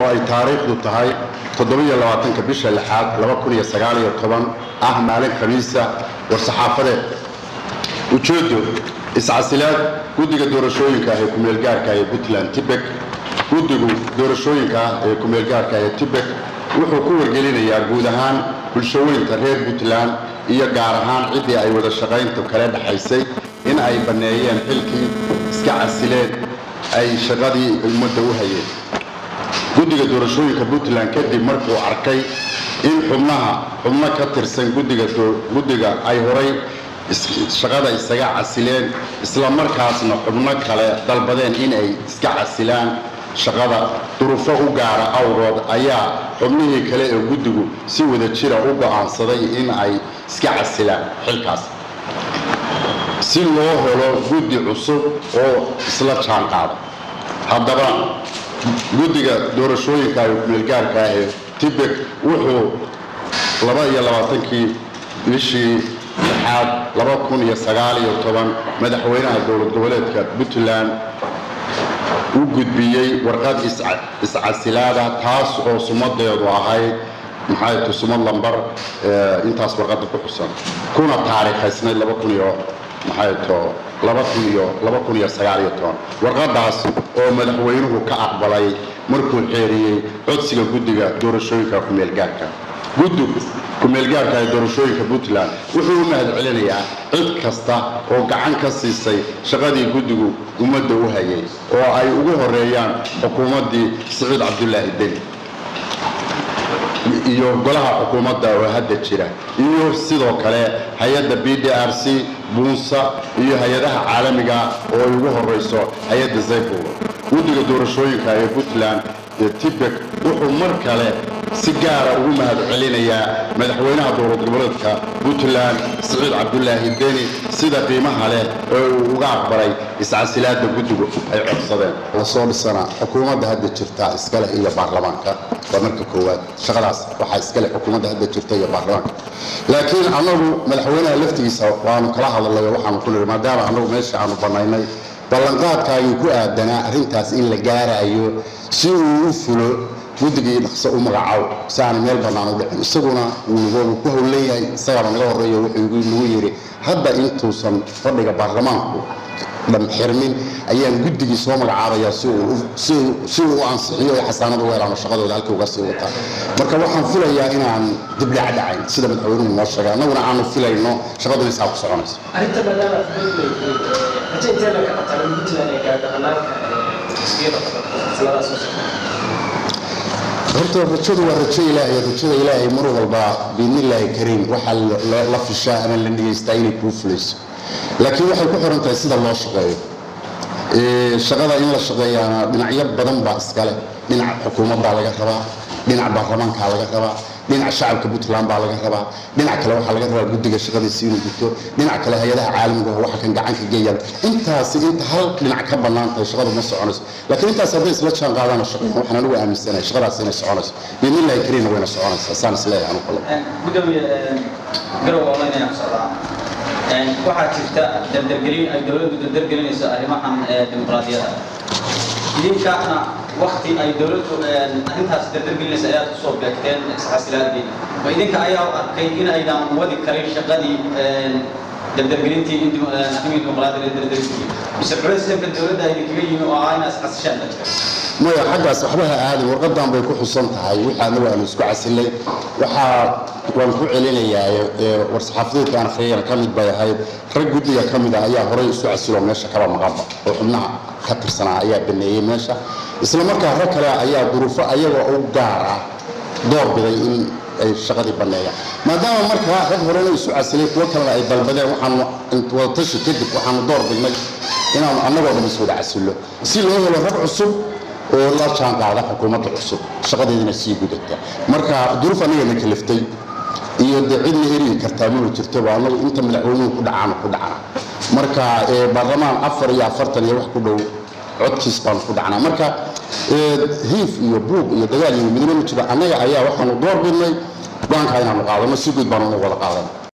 Oo ay taariikhdu tahay 27-ka bisha lixaad 2019, ah maalin Khamiisa. War-saxaafadeed, ujeeddo: iscasilaad guddiga doorashooyinka ah ee kumeelgaarka ee Puntland, TIPEC. Guddigu doorashooyinka ah ee kumeelgaarka ee TIPEC wuxuu ku wargelinayaa guud ahaan bulshaweynta reer Puntland iyo gaar ahaan ciddii ay wada shaqayntu kala dhexaysay in ay banneeyeen xilkii, iska casileen ay shaqadii ummadda u hayeen guddiga doorashooyinka Puntland, kadib markuu arkay in xubnaha xubno ka tirsan guddiga ay horay shaqada isaga casileen, isla markaasna xubno kale dalbadeen in ay iska casilaan shaqada duruufo u gaara awgood, ayaa xubnihii kale ee guddigu si wada jira u go'aansaday in ay iska casilaan xilkaas si loo helo guddi cusub oo isla jaan qaada. Haddaba, guddiga doorashooyinka ee kumeelgaarka ah ee TIPEC wuxuu 22-kii bishii lixaad 2019 madaxweynaha dowlad goboleedka Puntland u gudbiyey warqad iscasilaada, taas oo sumadeedu ahayd, maxay tu, sumad lambar intaas warqadda ku xusan, kuna taariikhaysnayd laba kun iyo, maxay to, laba kun iyo 2019. Warqadaas oo madaxweynuhu ka aqbalay markuu xeeriyey codsiga guddiga doorashooyinka kumeelgaarka. Guddigu kumeelgaarka ee doorashooyinka Puntland wuxuu u mahad celinayaa cid kasta oo gacan ka siisay shaqadii guddigu ummadda u hayay, oo ay ugu horeeyaan xukuumaddii Siciid Cabdulaahi Deni iyo golaha xukuumadda oo hadda jira, iyo sidoo kale hay-adda PDRC, buunsa iyo hay-adaha caalamiga oo ay ugu horeyso hay-adda Zayfo. Guddiga doorashooyinka ee Puntland ee TIPEC wuxuu mar kale si gaara ugu mahad celinayaa madaxweynaha dowlad goboleedka Puntland, Siciid Cabdulaahi Deni, sida qiimaha leh ee uu uga aqbalay iscasilaadda guddigu ay codsadeen. Lasoo dhisana xukuumadda hadda jirta iskale iyo baarlamaanka. Waa marka koowaad, shaqadaas waxaa iskale xukuumadda hadda jirta iyo baarlamaanka, laakiin annagu madaxweynaha laftigiisa waanu kala hadalnay oo waxaanu ku nidhi, maadaama annagu meesha aanu bannaynay, ballanqaadkaagii ku aadanaa arrintaas in la gaarayo si uu u fulo, guddigii dhaqso u magacaw si aanu meel bannaan u dhicin. Isaguna wuu ku howlan yahay, isagaaba naga horreeyo. Wuxuu nagu yidhi, hadda intuusan fadhiga baarlamaanku dham xirmin ayaan guddigii soo magacaabayaa si uu u ansixiyo ay xasaanad uga helaan oo shaqadooda halkii uga sii wataan. Marka waxaan filayaa inaan dibdhac dhacayn sida madaxweynuhu noo sheegay, annaguna aanu filayno shaqaduna saa ku soconayso. Arrinta maadaama rajo intee la ka qabtaa in Puntland ay gaadho hannaanka xisbiyada sanadaha soo socda? Horta rajadu waa rajo Ilaahay. Rajada Ilaahay mar walba, biidnillaahi kariim, waxaa la fishaa ama la nigeystaa inay kuu fulayso, laakiin waxay ku xiran tahay sida loo shaqeeyo. Shaqada in la shaqeeyaana dhinacyo badan baa iskale. Dhinac xukuumaddaa laga rabaa, dhinac baarlamaankaa laga rabaa, dhinac shacabka Puntland baa laga rabaa, dhinac kale waxaa laga rabaa guddiga shaqadiisa inuu guto, dhinac kale hay-adaha caalamiga oo waxa kan gacan ka geeyaan. Intaasi inta hal dhinac ka bannaan tahay, shaqadu ma soconayso, laakiin intaas hadday isla jaan qaadaan oo shaqeeyaan, waxaan anigu aaminsanahay shaqadaas inay soconayso. Biidnillahi kariimna wayna soconaysaa, saan isleeyahay anu kale. Gudoomiye, Garow Online ayaan ku socdaa. Waxaa jirta dardargelin ay dowladdu dardargelinayso arrimahan dimuqraadiyadda. Idinkana wakti ay dowladdu arrintaas dardargelinaysa ayaad kusoo beegteen iscasilaadiina. Ma idinka ayaa u arkay in aydan wadi karin shaqadii dardargelintii in arrimihii dimuqraadiyadda la dardargeliyey, mise culays dhanka dowladda idinkaga yimi oo ah inaad iscasishaan baa jira? Maya, xaggaas waxba ha aadin. Warqadan bay ku xusan tahay wixii anagu aanu isku casilay. Waxaa waan ku celinayaa, war-saxaafadeedka aan akhriyayna ka mid bay ahayd. Rag guddiga ka mid ah ayaa horey isu casiloo meesha kaba maqanba, oo xubnaha ka tirsanaa ayaa baneeyey meesha. Isla markaa rag kale ayaa duruufo ayaga u gaar ah door biday in ay shaqadii banneeyaan. Maadaama markaa rag horena isu casilay, kuwo kalena ay dalbadeen, waxaanu wadatashi kadib waxaanu door bidnay inaanu annagoo dhan is wada casillo si loo helo rag cusub oo la jaan qaada xukuumadda cusub, shaqadeedina sii gudata. Marka duruuf annagana kaliftay iyo dee cidna erigi kartaa maba jirtoba. Annagu inta madaxweynuhu ku dhacaanu ku dhacna. Marka baarlamaan 44 iyo wax ku dhow codkiis baanu ku dhacnaa. Marka hiif iyo buuq iyo dagaal iyo midna ma jiro. Annaga ayaa waxaanu door bidnay go-aankaa inaanu qaadano, si guud baanu wada qaadan.